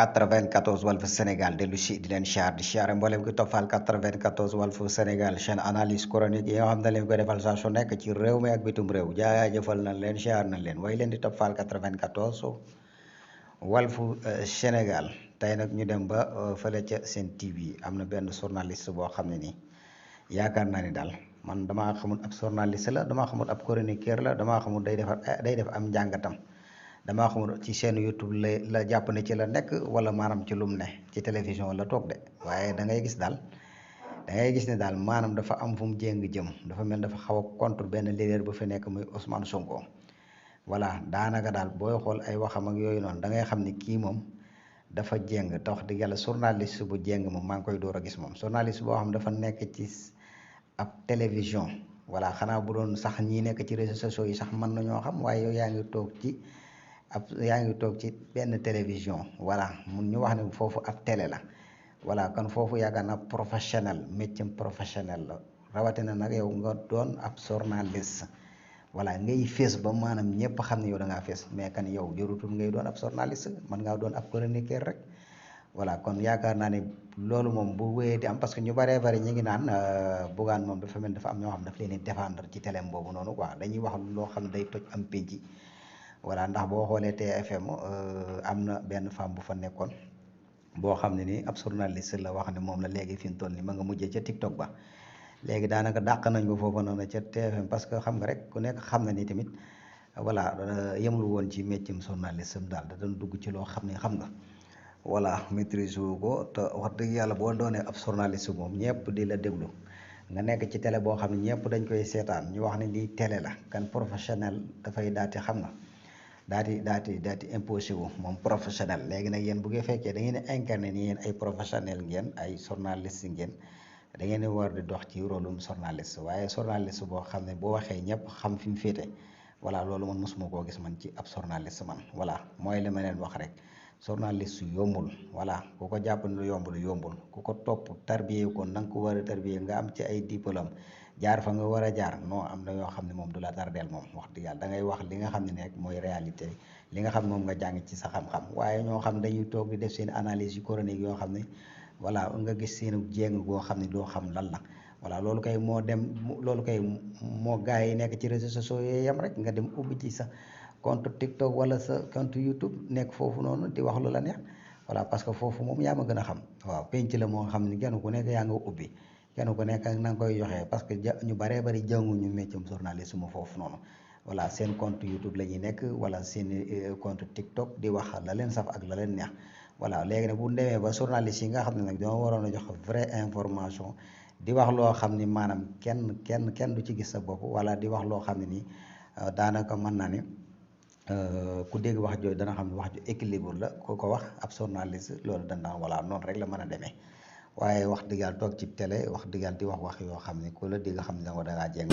94 Walf Sénégal dellu si di leen siyaar di siyaare mboolem ki toppal 94 Walf Sénégal chaîne analyse chronique yi nga xam ne leen koy defal saa su nekk ci réew mi ak bitum réew jaajëfal nañ leen siyaar nañ leen way leen di toppal 94 Walf Sénégal tey nag ñu dem ba fële ca seen TV am na benn journaliste boo xam ne nii yaakaar naa ni daal man damaa xamul ab journaliste la damaa xamul ab chroniqueur la damaa xamul day def am njàngatam damaa xamul ci chaîne YouTube la jàpp ne ci la nekk wala maanaam ci lum ne ci télévision la toog de waaye da ngay gis ne daal maanaam dafa am fu mu jéng jëm dafa mel dafa xaw a contre benn leader bu fi nekk muy Ousmane Sonko voilà daanaka daal booy xool ay waxam ak yooyu noonu da ngay xam ni kii moom dafa jéng te wax dëgg yàlla journaliste bu jéng moom maa ngi koy door a gis moom journaliste boo xam dafa nekk ci ab télévision voilà xanaa bu doon sax ñii nekk ci réseaux sociaux yi sax mën nañoo xam waaye yow yaa ngi toog ci benn télévision voilà mun ñu wax ne foofu ab télé la voilà kon foofu yaakaar naa professionnel métier professionnel la rawatina nag yow nga doon ab journaliste voilà ngay fees ba maanaam ñëpp xam ne yow da ngaa fees mais kan yow jërutul ngay doon ab journaliste mën ngaa doon ab chroniqueur rek voilà kon yaakaar naa ne loolu moom bu wéyee di am parce que ñu bëree bëri ñu ngi naan Bougane moom dafa mel dafa am ñoo xam daf leen di défendre ci télé boobu noonu quoi dañuy wax loo xam ne day toj am pénc voilà ndax boo xoolee TFM am na benn femme bu fa nekkoon boo xam ne ni ab journaliste la wax ne moom la léegi fi mu toll ni ma nga mujjee ca TikTok ba léegi daanaka dàq nañ ko foofu noonu ca TFM parce que xam nga rek ku nekk xam na ni tamit voilà yemul woon ci métier journaliste daal da doon dugg ci loo xam ne xam nga voilà maîtrise wu ko te wax dëgg yàlla boo doonee ab journaliste moom ñëpp di la déglu nga nekk ci télé boo xam ne ñëpp dañ koy seetaan ñu wax ne lii télé la kan professionnel dafay daati xam nga daati imposé wu moom professionnel léegi nag yéen bu ngeen fekkee da ngeen di incarné ni yéen ay professionnel ngeen ay journaliste ngeen da ngeen di war di dox ci rôlum journaliste waaye journaliste boo xam ne boo waxee ñëpp xam fi mu féete voilà loolu man mosuma koo gis man ci ab journaliste man voilà mooy li ma leen wax rek journaliste yombul voilà ku ko jàpp ne lu yombul ku ko topp tarbiyee ko na nga ko war a tarbiyee nga am ci ay diplôme jaar fa nga war a jaar non am na yoo xam ne moom du la tardeel moom wax dëgg yàlla da ngay wax li nga xam ne rek mooy réalité li nga xam moom nga jàng ci sa xam-xam waaye ñoo xam dañuy toog di def seen analyse yu chronique yoo xam ne voilà nga gis seen jéng goo xam ne doo xam lan la voilà loolu kay moo gars yi nekk ci réseaux sociaux yooyu yam rek nga dem ubbi ci sa compte TikTok wala sa compte YouTube nekk foofu noonu di wax lu la neex voilà parce que foofu moom yaa ma gën a xam waaw penc la moo xam ne kenn ku nekk yaa nga ubbi kenn ku nekk na nga koy joxee parce que ñu baree bari jànguñu métier journaliste mu foofu noonu voilà seen compte YouTube la ñuy nekk wala seen compte TikTok di wax la leen saf ak la leen neex voilà léegi nag bu demee ba journaliste yi nga xam ne nag dama waroon a jox vraie information di wax loo xam ni maanaam kenn du ci gis sa bopp wala di wax loo xam ne nii daanaka mën naa ne ku dégg wax jooju dana xam ne wax ju équilibre la ku ko wax ab journaliste loolu dana voilà noonu rek la mën a demee waaye wax dëgg yàlla toog ci télé wax dëgg yàlla di wax yoo xam ne ku la dégg xam ne da nga jéng